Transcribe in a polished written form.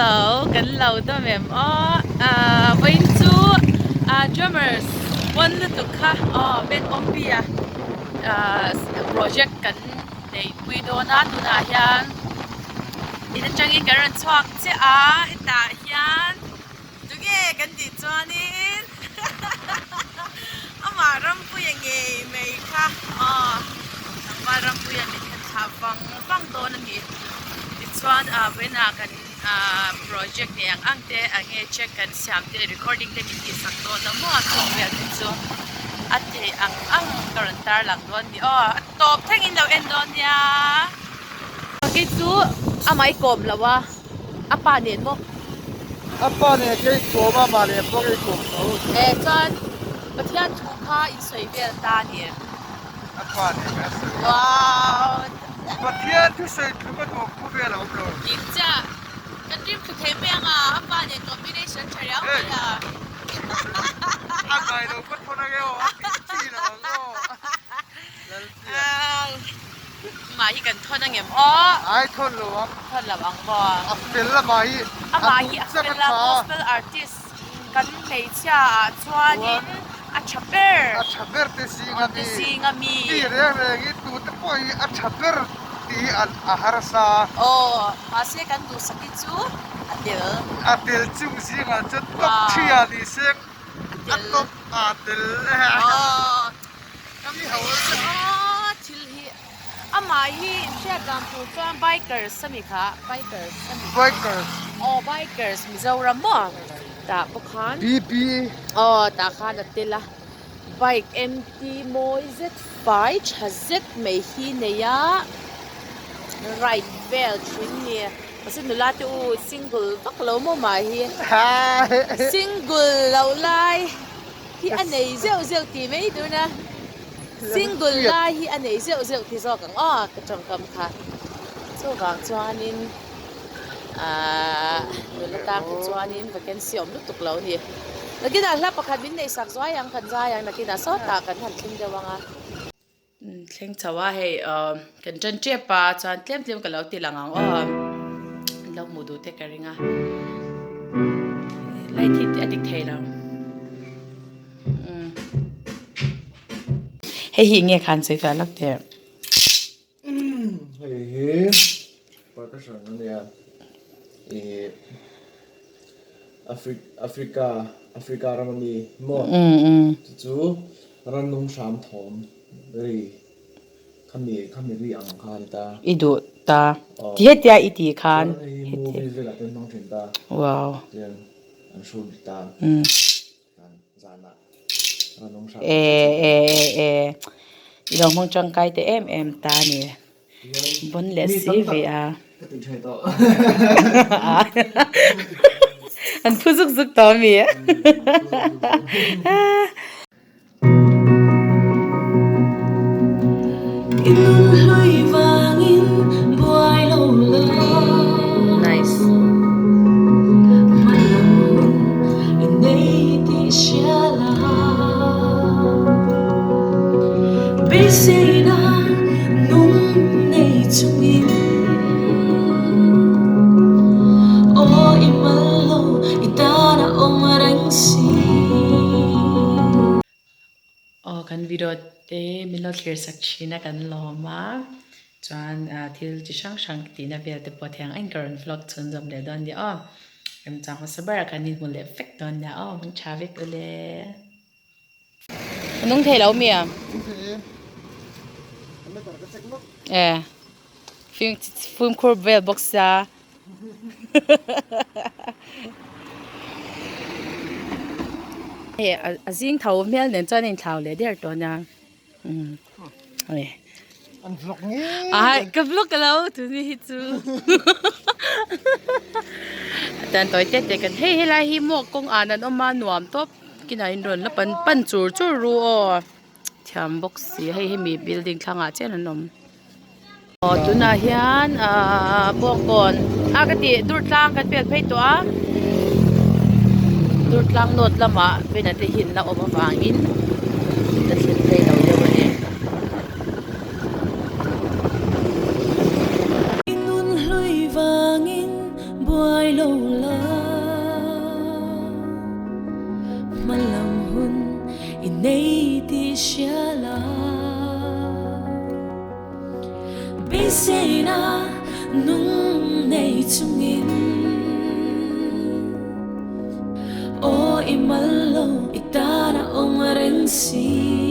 Hello, kan lo dawm em aw. Ah, vawiin chu ah drummers pawn lutuk kha aw Ben Awmpi a ah project kan neih pui dawn a tunah hian in atangin kan rawn chhuak chiah a hetah hian tunge kan tih chuanin amah Rampuia ngei mai kha aw tlangval Rampuia min han thlah vang vang dawn a ni tichuan ah vawiinah kan ah project nei ang ang te eng nge check kan siam te recording te min tih sak dawn a maw a chhung vel te chu a theih ang ang ka rawn tarlang dawn a ni aw a tawp thlengin lo en dawn nia. Kei chu amah i kawm lo a. A pa nen maw? A pa nen kei kawm a, mah leh pawh kei kawm tho. E chuan Pathian thu kha in sawi vel ta a ni em? A pa nen kan sawi. Wow! Pathian thu sawi tluk a nuam khu vel a awm lo. Dik chiah. Kan rim thlu thei mai ang a, a pa nen combination tha riau mai a. A ngai lo ka thawn ang e aw, a tih chi lo ang aw. Lalpian. Amah hi kan thawn angem aw? Ai thawn lo ang. Thawn lo ang maw? A fel amah hi. Amah hi a fel a, gospel artist kan hmeichhia ah chuanin a tha ber. A tha ber te zing a mi. Te zing a mi. Mi reng reng hi tute pawh hi a tha ber tih hi a harsa. Aw, mahse kan duhsak hi chu a tel. A tel chung zingah chuan top thia ni seng a top a tel. Aw. Thil hi amah hi inhriat dan tur chuan bikers a ni kha bikers a ni bikers aw bikers Mizoram maw tah pawh khan BB aw tah khan a tel a bike MT mawi zet fai tha zet mai hi nei a ride vel thin ni mahse nula te u single vak lo maw mah hi single loh lai. Hi a nei zeuh zeuh tih mai tun a, single lai hi a nei zeuh zeuh ti zawk ang aw ka tawngkam kha. Chuvang chuanin ahh nula tang te chuanin vacancy awm lutuk lo a ni. Nakinah hla pakhat min neihsak zuai ang kan zai ang nakinah sawtah kan han thleng deuh ang a. Thleng chho a hei kan ṭan ṭep a chuan tlem tlem ka lo ti lang ang aw an lo hmuh duh te ka ring a light hi a dik thei lo hei hi enge khan sawi fiah lawk teh. Hei hi percussion a nia ih Africa Africa ram a mi maw chu chu Rannung hram thawm ri khami khami ri ang kha a ni ta. I duh ta. Ti hetia i tih khan. Chuan hei hi movie velah te an hmang thin ta. Wow. Tian an hrut ta. Kan zanah rannung hram. E e e e. I lo hmang tangkai te em em ta a ni. Bon leh si ve a. An phu zuk zuk tawh ami? Nice. Aw kan video te min lo thlir sak thin a kan lawm a chuan thil chi hrang hrang tihna vel te pawh thiang ang ka rawn vlog chhunzawm leh dawn nia aw remchang hmasa berah kan inhmu leh vek dawn nia aw hmang tha vek ule. A nung thei lo mi a? E fimkhur vel bawk sia. Hei a zing tho hmel nen chuan a inthlau leh der tawh nia. An vlog ngei. Ai ka vlog ka lo tu ni hi chu. Tan tawi te te kan hei helai hi maw kawng an an awm a nuam tawp kinah in rawn la pan pan chur chur ru aw thiam bawk si hei hemi building thlangah chian an awm. Aw tunah hian ahh bawngkawn a ka tih durtlang kan pel phei tawh a durtlang note lamah banner te hi an la awm avangin la thlen phei lo deuh a ni. lo la, hmalam hun i nei tih hria la. Beiseina nung nei chungin aw i mal lo i tan a awm reng si.